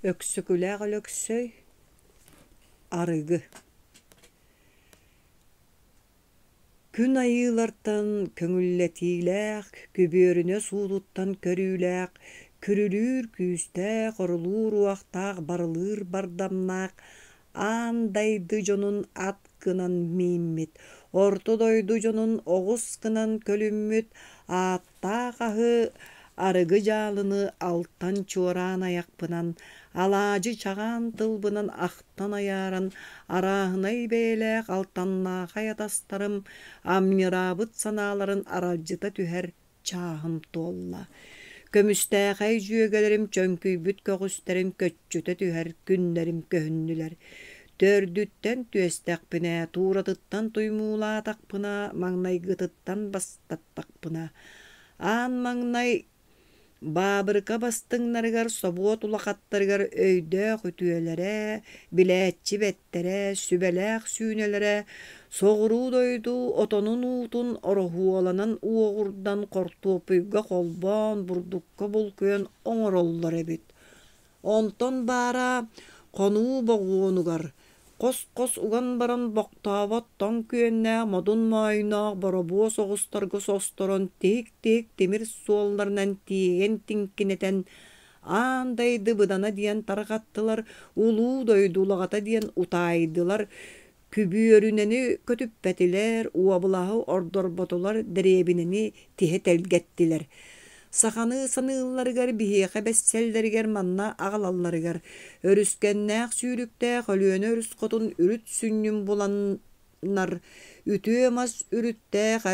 Өксөкүлээх Өлөксөй Арыгы Күн айыылартан көҥүллэтиилээх, күбүөрүнэ суутуттан көрүүлээх, күрүлүүр күүстээх, орулуур уохтаах, барылыыр бардамнаах аан дайды дьонун ат гынан мииммит, орто дойду дьонун оҕус гынан көлүммүт, ааттаах аһы, арыгы дьаалыны алтан чуораан айахпынан, алаадьы чаҕаан тылбынан ахтан айааран, арааһынай бэйэлээх алтаннаахай атастарым амньыраабыт санааларын аралдьыта түһэр чааһым туолла. Көмүстээхэй дьүөгэлэрим чөҥкүйбүт көҕүстэрин көччүтэ түһэр күннэрим көһүннүлэр. Төрдүттэн түөстэхпинэ, тууратыттан туймуулаатахпына, маҥнайгытыттан бастаттахпына, аан маҥнай Баабырыка бастыҥнарыгар, собуот улахаттарыгар өйдөөх үтүөлэрэ, билээччи бэттэрэ, сүбэлээх сүүнэлэрэ соҕуруу дойду отонун уутун ороһуоланан уоҕурдан хортуоппуйга холбоон, бурдукка булкуйан оҥороллор эбит. Онтон баара хонуу боҕуонугар хос-хос уган баран бохтообот тоҥ күөннээх модун моойноох боробуос оҕустарга состорон тиһик-тиһик тимир суолларынан тиэйэн тиҥкинэтэн аан дайды быдана диэн тарҕаттылар, улуу дойду улаҕата диэн утаайдылар, Күбүөрүнэни көтүппэтилэр, уобалаһы ордорботулар, дэриэбинэни тиһэ тэлгэттилэр. Саханы саныылларыгар, биһиэхэ бэссэллэригэр манна аҕалалларыгар өрүскэннээх сүүрүктээх Өлүөнэ өрүс хотун үрүт сүнньүн буланнар, үтүө мас үрүттээх,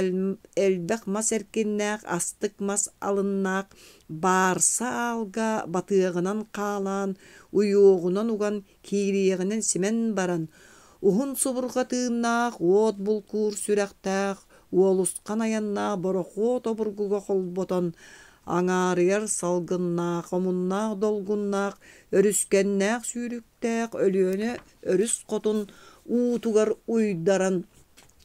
элбэх мас эркиннээх, астык мас алыннаах баарса аалга батыаҕынан хаалаан, уйуоҕунан уган киириэҕинэн симэн баран, уһун субурҕа тыыннаах, уот булкуур сүрэхтээх, уолусхан айаннаах борохуот обургуга холботон, аҥаарыйар салгыннаах, омуннаах долгуннаах, өрүскэннээх сүүрүктээх Өлүөнэ өрүс хотун уутугар уйдаран,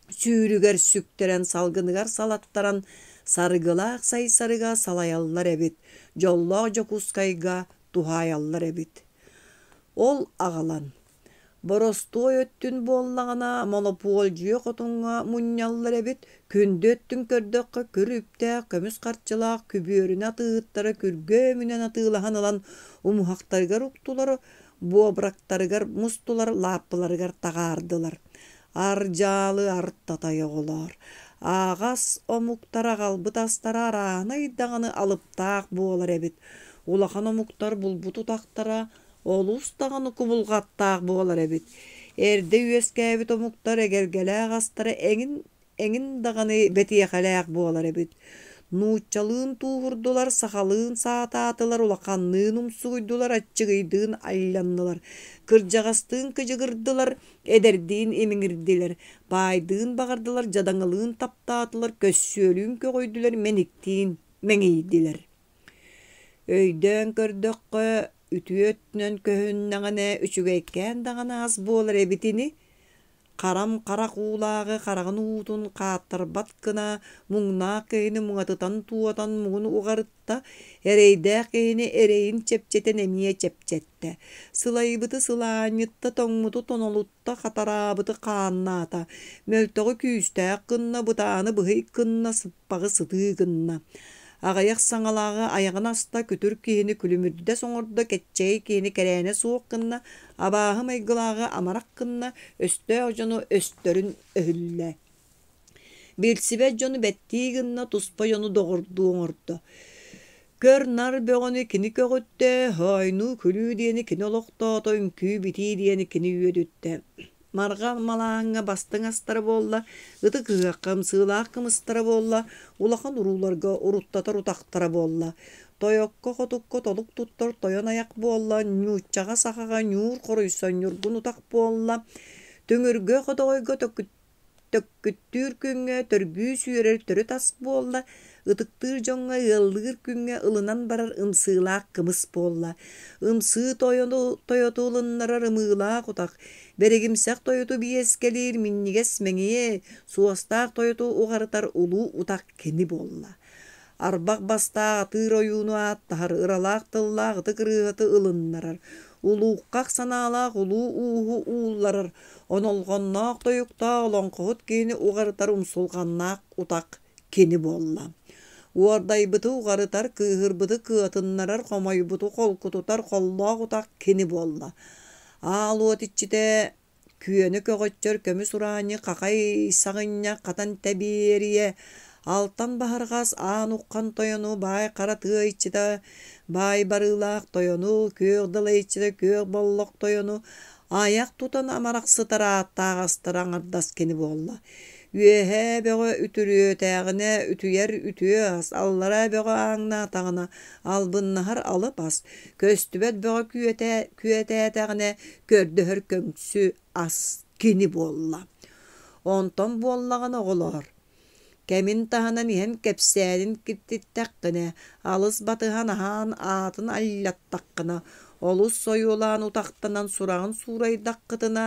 сүүрүгэр сүктэрэн, салгыныгар салаттаран, саргылаах Сайсарыга салайаллар эбит, дьоллоох Дьокуускайга туһаайаллар эбит. Ол аҕалан, боростуой өттүн буоллаҕына монопуолдьуйа хотуҥҥа мунньаллар эбит, күндү өттүн көрдөххө күр үптээх, көмүс харчылаах күбүөрүнэ атыыһыттара күргүөмүнэн атыылаһан ылан умуһахтарыгар уктулар, буобурактарыгар мустулар, лааппыларыгар таҕаардылар. Ар-дьаалы ар-татай оҕолоор, ааҕас омуктар аҕалбыт астара арааһынай даҕаны алыптаах буолар эбит. Улахан омуктар булбут утахтара олус даҕаны кубулҕаттаах буолар эбит. Эрдэ үөскээбит омуктар эгэлгэлээх астара эҥин эҥин даҕаны бэтиэхэлээх буолар эбит. Нууччалыын тууһурдулар, сахалыын саатаатылар, улаханныын умсугуйдулар, аччыгыйдыын айланнылар, кырдьаҕастыын кыдьыгырдылар, эдэрдиин имиҥирдилэр, баайдыын баҕардылар, дьадаҥылыын таптаатылар, көссүөлүүн көҕүйдүлэр, мэниктиин мэҥийдилэр. Өйдөөн көрдөххө, үтүө өттүнэн көһүннэҕинэ үчүгэйкээн даҕаны ас буолар эбит ини. Харам харах уулааҕы хараҕын уутун хааттарбат гына муҥнаах киһини муҥатытан туотан муҥун уҕарытта, эрэйдээх киһини эрэйин чэпчэтэн эмиэ чэпчэттэ. Сылайбыты сылаанньытта, тоҥмуту тонолутта, хатараабыты хааннаата, мөлтөҕү күүстээх гынна, бытааны быһый гынна, сыппаҕы сытыы гынна. Аҕыйах саҥалааҕы айаҕын аста, күтүр киһини күлүмүрдэс оҥордо, кэччэгэй киһини кэрээнэ суох гынна, абааһы майгылааҕы амарах гынна, өстөөх дьону өстөрүн өһүллэ. Билсибэт дьону бэттии гынна, туспа дьону доҕордуу оҥордо. Көр-нар бөҕөнү кини көҕүттэ, оонньуу-күлүү диэни кини олохтоото, үҥкүү-битии диэни кини үөдүттэ. Марҕа малааһыҥҥа бастыҥ астара буолла, ытык ыһыахха ымсыылаах кымыстара буолла, улахан урууларга уруттатар утахтара буолла. Тойокко-хотукка толук туттар тойон айах буолла, ньууччаҕа-сахаҕа ньуур хоруйсан ньургун утах буолла, түҥүргэ хотоҕойго Төккүттүүр күҥҥэ төргүү сүүрэр төрүт ас буолла, ытыктыыр дьоҥҥо ыаллыыр күҥҥэ ылынан барар ымсыылаах кымыс буолла. Ымсыы тойону тойоту ылыннарар ымыылаах утах, бэригимсэх тойоту биэскэлиир минньигэс мэҥиэ, суостаах тойоту уҕарытар улуу утах кини буолла. Арбах бастаах атыыр ойууну ааттаһар, ыралаах тыллаах ытык ырыаһыты ылыннарар, улуукках санаалаах улуу ууһу уулларар, онолҕонноох тойуктаах олоҥхоһут киһини уҕарытар умсулҕаннаах утах кини буолла. Уордайбыты уҕарытар, кыыһырбыты кыатыннарар, хомойбуту холкутутар холлоох утах кини буолла. Аал уот иччитэ Күөнэ көҕөччөр көмүс ураанньы хахай саҕынньах хатан тэбиэрийэ, алтан баһырҕас аан уххан тойону, баай хара тыа иччитэ баай барыылаах тойону, күөх далай иччитэ күөх боллох тойону, айах тутан амарахсытар ааттаах астара аҥардас кини буолла. Үөһээ бөҕө үтүрүөтээҕинэ үтүйэр үтүө ас, аллараа бөҕө ааҥнаатаҕына албыннаһар алып ас, көстүбэт бөҕө күөтээтэҕинэ көрдөһөр көҥсү ас кини буолла. Онтон буоллаҕына оҕолоор, кэмин таһынан иһэн кэпсээнин киртиттэххинэ, алыс батыһан аһаан аатын аллаттаххына, олус сойуолаан утахтанан сураҕын суурайдаххытына,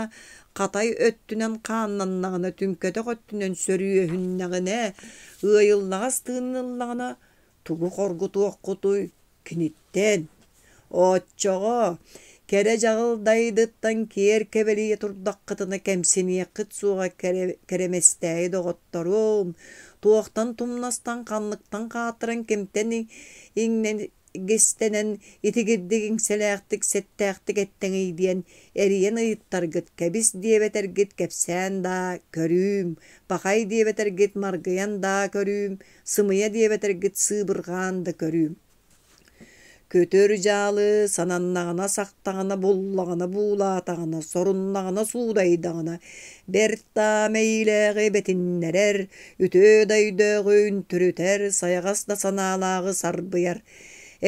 хатай өттүнэн хааннаннаҕына, түҥкэтэх өттүнэн сөрүөһүннэҕинэ, ыайыллаҕас тыынын ыллаҕына, тугу хоргутуоххутуй киниттэн? Оччоҕо кэрэ дьаҕыл дайдыттан киэр кэбэлийэ турдаххытына кэмсиниэххит суоҕа кэрэмэстээйи доҕотторум, туохтан тумнастан, ханныктан хааттаран, кимтэн иҥнэгистэнэн итигирдик иҥсэлээхтик, сэттээхтик эттэҥий диэн эрийэн ыйыттаргыт, кэбис диэбэтэргит кэпсээн даа көрүүм, пахай диэбэтэргит маргыйан даа көрүүм, сымыйа диэбэтэргит сыыбырҕаан да көрүүм. Көтөр дьаалы сананнаҕына сахтаҕына, буллаҕына буулаатаҕына, соруннаҕына суудайдаҕына, бэрт даа мэйиилээҕи бэтиннэрэр, үтүө да өйдөөҕү үнтүрүтэр, сайаҕас да санаалааҕы сарбыйар,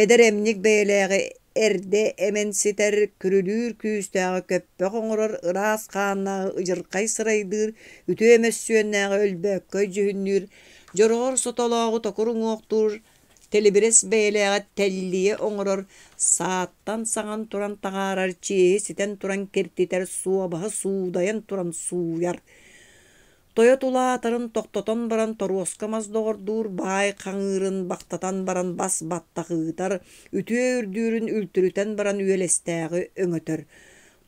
эдэр эмньик бэйэлээҕи эрдэ эмэн ситэр, күрүлүүр күүстээҕи көппөх оҥорор, ыраас хааннааҕы ыдьырхай сырайдыыр, үтүө мөссүөннээҕи өлбөөккөй дьүһүннүүр, дьороҕор сотолооҕу токур уҥуохтуур, Тэлибирэс бэйэлээҕи тэллийэ оҥорор, сааттан саҥан туран таһаарар, чиэһи ситэн туран киртитэр, суобаһы суудайан туран сууйар. Тойот улаатарын тохтотон баран торуоска мас доҕордуур, баай хаҥыырын бахтатан баран бас баттах ыытар, үтүө үрдүүрүн үлтүрүтэн баран үөлэстээҕи өҥөтөр.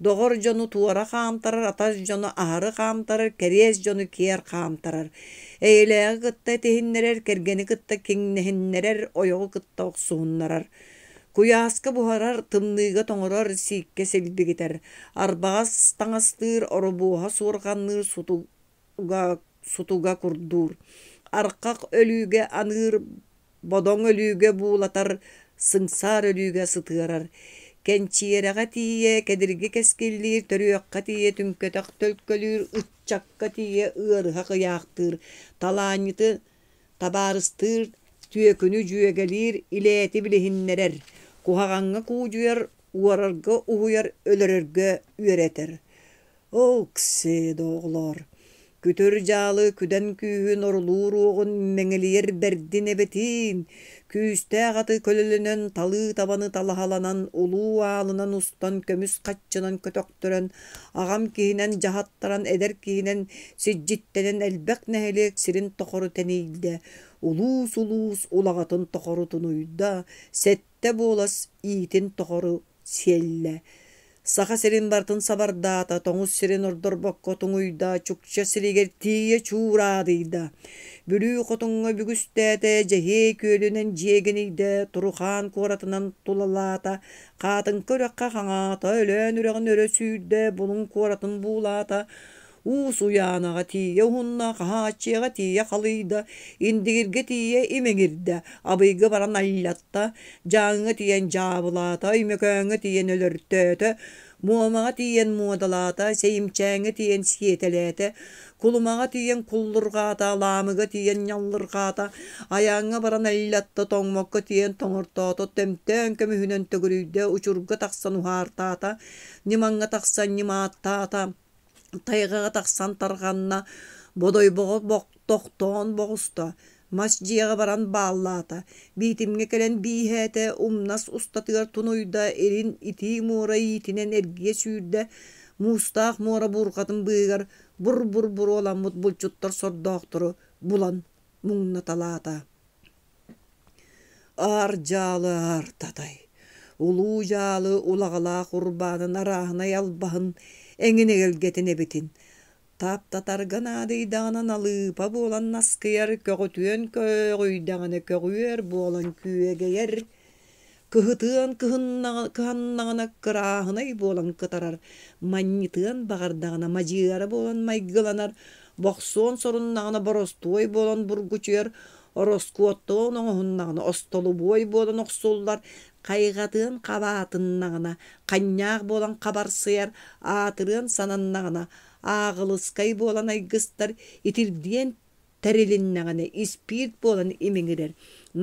Доҕор дьону туора хаамтарар, атас дьону аһары хаамтарар, кэриэс дьону киэр хаамтарар. Эйэлээҕи кытта этиһиннэрэр, кэргэни кытта киҥнэһиннэрэр, ойоҕу кытта охсуһуннарар. Куйааска буһарар, тымныыга тоҥорор, сииккэ силбигитэр. Арбаҕас таҥастыыр, оробуоһа суорҕанныыр, сутуга курдуур. Архах өлүүгэ аныыр, бодоҥ өлүүгэ буулатар, сыҥсаар өлүүгэ сытыарар. Кэнчиэрэҕэ тиийэ кэдирги кэскиллиир, төрүөххэ тиийэ түҥкэтэх төлкөлүүр, ыччакка тиийэ ыарыһах ыйаахтыыр, талаанньыты табаарыстыыр, түөкүнү дьүөгэлиир, илээти билиһиннэрэр, куһаҕаҥҥа куудьуйар, уорарга уһуйар, өлөрөргө үөрэтэр. Ок-сиэ, доҕолоор, күтүр дьаалы күдэн күүһүн орулуур уоҕун мэҥилийэр бэрдин эбэтиин, күүстээх аты көлөлөнөн, талыы табаны талаһаланан, улуу аалынан устан, көмүс хаччынан көтөхтөрөн, аҕам киһинэн дьаһаттаран, эдэр киһинэн сидьиттэнэн элбэх нэһилиэк сирин тохору тэнийдэ, улуус-улуус улаҕатын тохору тунуйда, сэттэ буолас иитин тохору сиэллэ. Саха сирин барытын сабардаата, тоҥус сирин ордорбокко туҥуйда, Чукча сиригэр тиийэ чуураадыйда. Бүлүү хотуҥҥа бүгүстээтэ, Дьэһиэй күөлүнэн дьиэгинийдэ, Турухаан куоратынан тулалаата, Хаатыҥка үрэххэ хаҥаата, Өлөөн үрэҕин өрө сүүрдэ, Булуҥ куоратын буулаата, Уус Уйаанаҕа тиийэ уһунна, Хаһааччыйаҕа тиийэ халыйда, Индигиргэ тиийэ имэҥирдэ, Абыйга баран аллатта, Дьааҥыга тиийэн дьаабылаата, Өймөкөөҥҥө тиийэн өлөртөөтө, Муомаҕа тиийэн муодалаата, Сэйимчээҥҥэ тиийэн сиэтэлээтэ, Кулумаҕа тиийэн куллурҕаата, Лаамыга тиийэн ньаллырҕаата, Айааҥҥа баран аллатта, Тоҥмокко тиийэн тоҥортоото, Төмтөөн көмүһүнэн төгүрүйдэ, Учурга тахсан уһаартаата, Ньымаҥҥа тахсан ньымааттаата, Тайҕаҕа тахсан тарҕанна, Бодойбоҕо тохтоон боҕуста, мас дьиэҕэ баран бааллаата, Биитимҥэ кэлэн бииһээтэ, умнас устатыгар тунуйда, илин итии муора иитинэн эргийэ сүүрдэ, муустаах муора буурҕатын быыһыгар бур-бур буруоламмыт булчуттар сордоохтору булан муҥнаталаата. Аар дьаалы аар-татай, улуу дьаалы улаҕалаах урбаанын арааһынай албаһын, эҥин эгэлгэтин эбитин. Таптатарга наадыйдаҕына налыыпа буолан наскыйар, көҕүтүөн көҕүйдэҕинэ көҕүөр буолан күөгэйэр, кыһытыан кыһаннаҕына кырааһынай буолан кытарар, манньытыан баҕардаҕына мадьыара буолан майгыланар, бохсуон соруннаҕына боростуой буолан бургучуйар, ороскуоттуон оҥоһуннаҕына остолобуой буолан охсуллар, хайҕатыан хабаатыннаҕына ханньаах буолан хабарсыйар, аатырыан сананнаҕына ааҕылыскай буолан айгыстар, итирдиэн тэрилиннэҕинэ испиирт буолан имиҥирэр,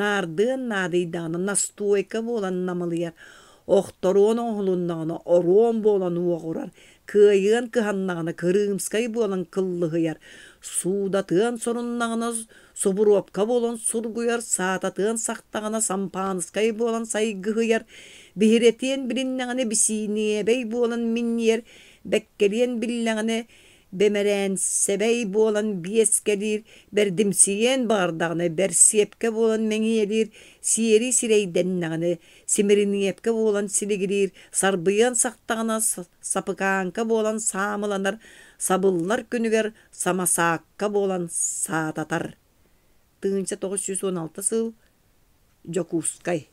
наардыан наадыйдаҕына настуойка буолан намылыйар, охторуон оҥоһулуннаҕына оруон буолан уоҕурар, кыайыан кыһаннаҕына кырыымскай буолан кыллыһыйар, суудатыан соруннаҕына субуруопка буолан сургуйар, саататыан сахтаҕына сампааныскай буолан сайгыһыйар, биһирэтиэн билиннэҕинэ бисииниэбэй буолан минньийэр, бэккэлиэн биллэҕинэ бэмэрээнсэбэй буолан биэскэлиир, бэрдимсийиэн баҕардаҕына бэрсиэпкэ буолан мэҥиэлиир, сиэри сирэйдэннэҕинэ симириниэпкэ буолан силигилиир, сарбыйыан сахтаҕына сапыкааҥка буолан саамыланар, сабыллар күнүгэр самасаакка буолан саататар. 1916 сыл Дьокуускай.